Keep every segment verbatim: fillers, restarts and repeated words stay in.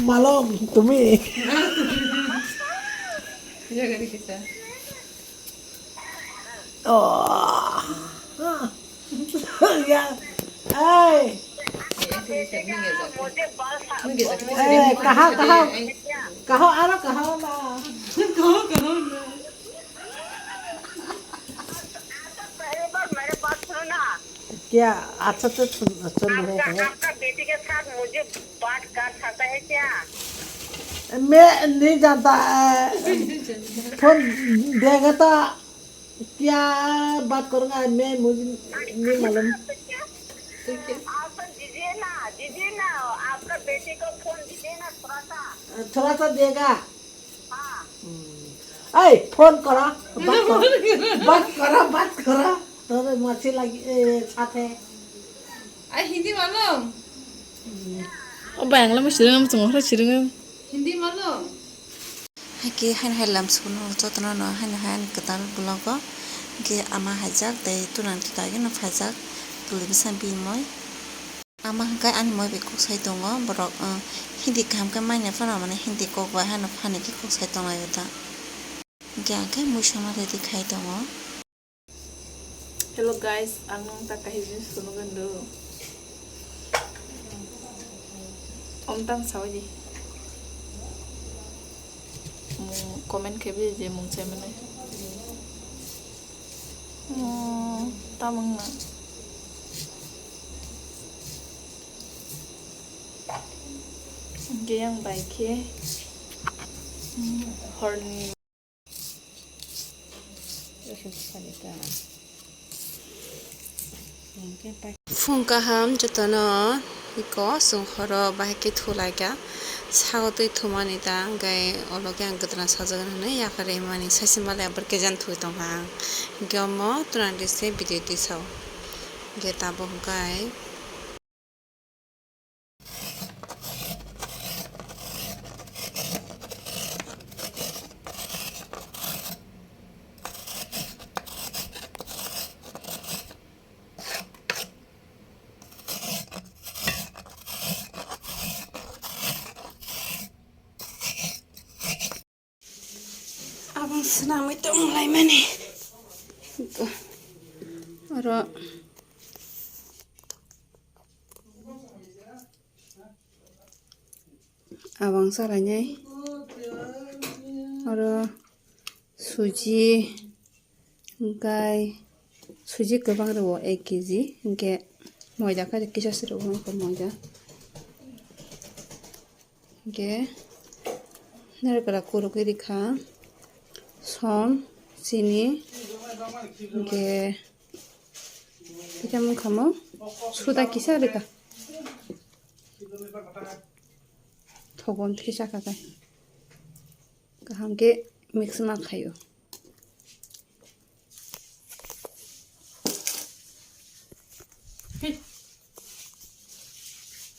Malom, tumi. Oh. Ya. Hey. Hey, kaha, kaha. Kaha, aro kaha na. क्या? अच्छा, तो सुन, सुन रहे हैं। आपका बेटी के साथ मुझे बात कर सकता है क्या? मैं नहीं जानता, अ, फोन देगा तो क्या बात करूँगा, मैं, मुझे नहीं मालूम। आप फोन दीजिए ना, दीजिए ना, आपका बेटी को फोन दीजिए ना थोड़ा सा। थोड़ा सा देगा। ए, फोन करो, बात करो, बात करो, बात करो। तोरे मच्छी लगी, ए, साथे। Ai, Hindi malum? O Bangla mo siring, tong hora siring. Hindi malum? Hake hain hai lam sukun jotono no hain hai kwtal vlog o. Hake ama haijak tei tunang khe kageno phaijak tuli bwsa bimoi. Ama hwnkhe ani moi bai kok sai tongo borok, uh, Hindi kaham khe manya phano mane Hindi kok bai hano phani khe kok sai tonglaio ta. Hwnkhe ang khe mui songna ready khai tongo. Hello guys, ang nwng ta kahi jeans phunugwi do. Om tang sawi di. Mung comment khe bi je mung sai mane. Mung tamung na. Hingke yang bai khe, hmm, horni. Phung kaham jotono iko chwng horo bahai khe thulaikha sago twi thumani ta hwnkhe olo khe ang kwdwrang sajagani hwnwi yakarwi mani saichwng bale abar khe jan thwi tongkha ang hwnkhe omo twrang twi se video twi sao hwnkhe tabuk hwnkhe. Abang swnamwi tonglaimani. Oro abang salainai. Oro suji, hwnkhe suji kwbang rwo ek kg, hwnkhe moida khe kisa se rwo, hwnkhe moida. Hingke narikra kurugwi rikha, som, chini, hingke kisa mungkhamo suda kisa rikha. Thogon kisa khakai. Kaham khe mix ma khaio.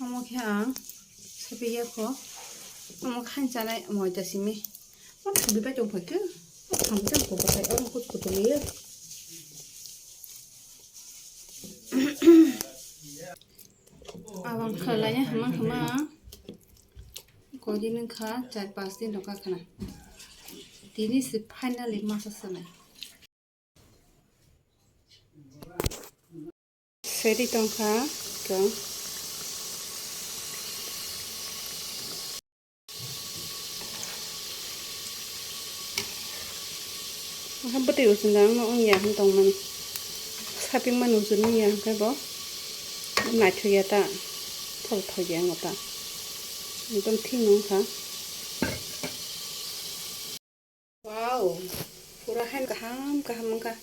Omo khe ang sepiya kho, omo khe ang chanai moida simi. Omo sepi bai tong phai khe, ang jang kho batai, omo kut kut liya. Abang khalai ya, hamang hamang. Kodi nung kha, char pas din rok khana. Tini se finally masa sanai. Seri tongkha kong. Aha bwtwi usung ang no wngya hwn tongmani. Sapingma nujur nungya hwnkhe bo naithokya ta, thok thokya wngya ta. Ekdom thik wngkha. Wow, pura haino kaham kaham wngkha.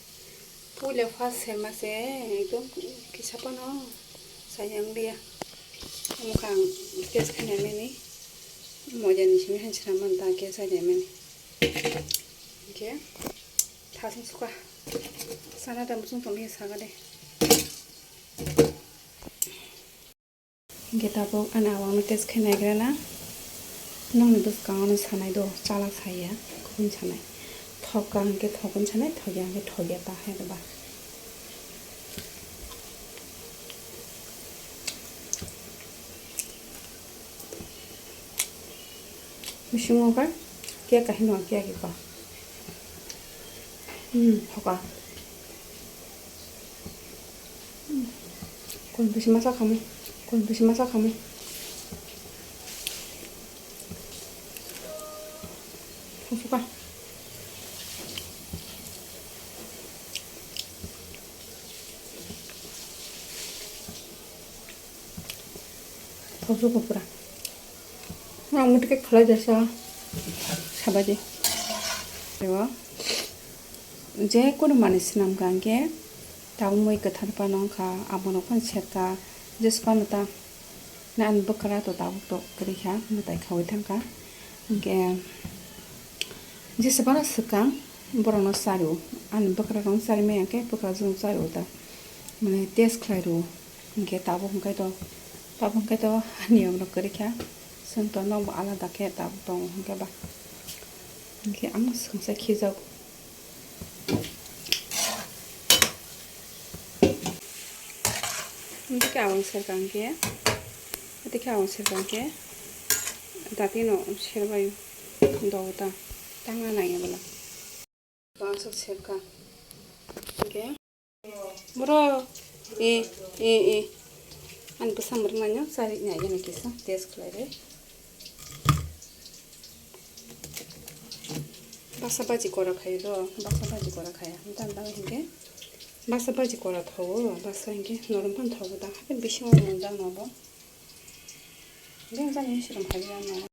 Puila first sema se ekdom kisa phano saya wngliya. Omo khe ang test khainai mani. Moidani simi han swnam man ta khe sainai mani. Hingkhe thasung sukha. Sana da muchung tongmi saka de. Hingke tabuk ani awang no test khe naigrana. Nokni bwskango no sanai do, chala saya, kubun sanai. Thok ka hingke thokun sanai, thokya hingke thokya ta hai ba. Bisingo khe cake kahino cake kha. Hmm, hoka. Kul bisi masa khamu. Kul bisi masa khamu. Hoka. Thokjwk pura. Ang muitu khe khlai jasa sabaidi. Ego je kunu manwi swnam kha hwnkhe tabuk mui kwthar phano wngkha, abono phano serkha, jesa phano ta ani bwkra to tabuk to kwrwi kha, mwtai khaui thangkha. Hwnkhe jesa phano swkang borokno chario, ani bwkra rokno chari maya khe bwkra jwng chario ta, mane test khlai rwo. Hwnkhe tabuk hwnkhe to, tabuk hwnkhe to niyom rok kwrwi kha. Chwng to nokbo alada khe tabuk tongo hwnkhe ba. Hwnkhe ang swkangsa khijago. Hwnkhe ang serkha hwnkhe, hwnkhe ang serkha hwnkhe, datino serbai dogo ta, tangna nangya bwla. Bangsa serkha. Hwnkhe. Bro, e, e, e. Ani bwsa mwrwknaino chari nai gana kisa test khlai rw. Basa baji kora khaio do, basa baji kora khaya. Mtan dawi hwnkhe basa baji kora thawo, basa hwnkhe norom phan thawo da. Hakhe bisingo monjak nobo. Jeng jani sirom khaijak no.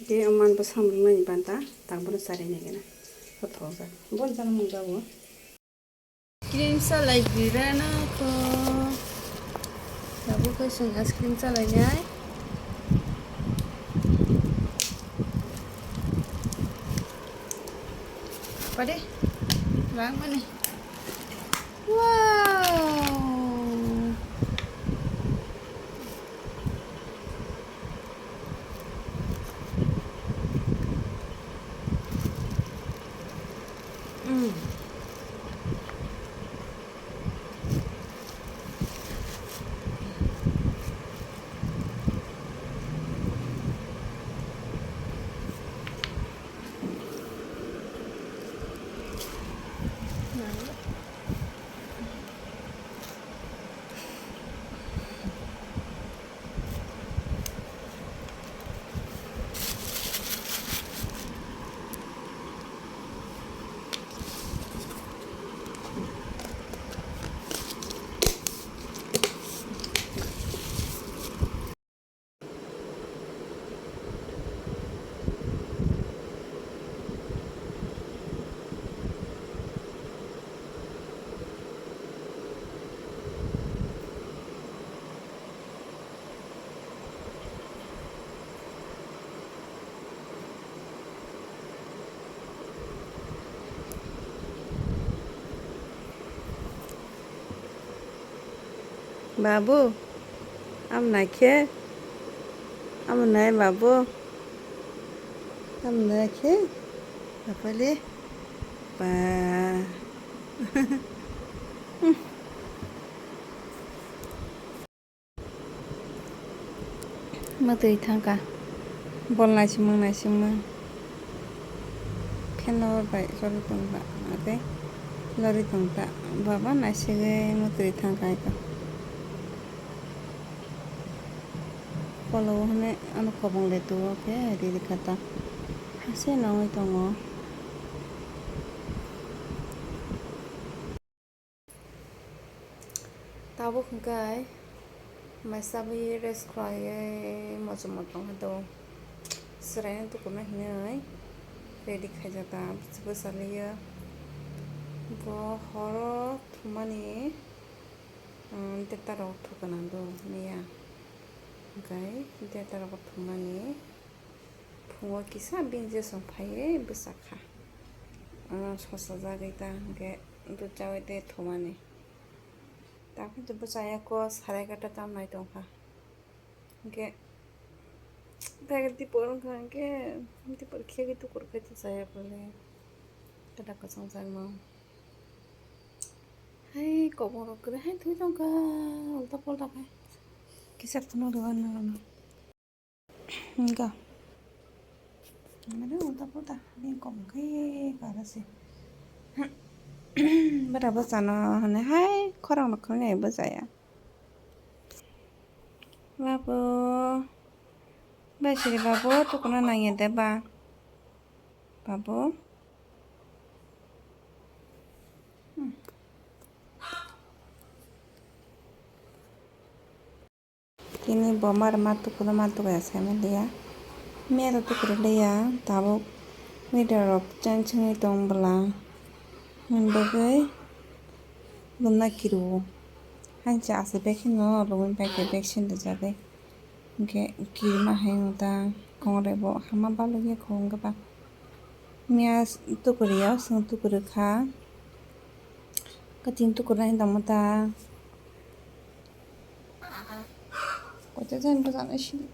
Tei oman bo samung nani banta, tang bono chari nai gana. Kothok jak. Bon jana mung jago. Cream salai birana ko. Tabuk khe chwng ice cream salai nai. Pade. Rang mani. Wow. Babu, amo naikhe, amo nai babu, amo naikhe, apale, ba. Mwtwi thangkha. Bol naisimung naisimung. Fan no bai choli tongkha. Ate lori tongkha. Baba naisigwi mwtwi thangkha ito. Kolo hwnwi ano kobong le tuo khe riri kha ta. Hase nangwi tongo. Tabuk hwnkhe mai chabwi rest khlaiwi mochom motom do chwraino tukurna hinwi ready khaijak ta bwsaliyo bo horo thumani, um, data rok thukgwna do miya hwnkhe data rok thumani phungo kisa bini jesong phaiwi bwchakha, um, sosa jagwi ta hwnkhe. Bwchaui tei thumani. Takhe bwchaya kok sarai egarta tamnai tongkha. Hwnkhe bag dipor wngkha hwnkhe dipor khegwi tukur khai to chaya pole. Kada kwchang jakno. Hai kobong rok kwrwi hai thwi tongkha ulta polta khai. Kisa phunuk rwui nang. Hwnkha. Mane uta puta bini kom khe kara se. Bera bwsano hwnwi hai khorang rok khwnwi bwsaya. Babu. Bai siri babu, tukuna nangya de ba? Babu. Hmm. Tini bo mar mar tukuna ma tukaya sai ma liya. Miya to tukuru liya, tabuk meter rok cheng chengwi tong bwla. Hwn bagwi lwmna kiru. Hainsa aswk bag hino lwmwi pai khe vaccine rijagwi. Hwnkhe kirima hai wng ta kongre bo hama balugya kho wng khe ba. Miya tukuriya, chwng tukuri kha. Kating tukurina hinwi tongmo ta. Koita jani bwsano sidi.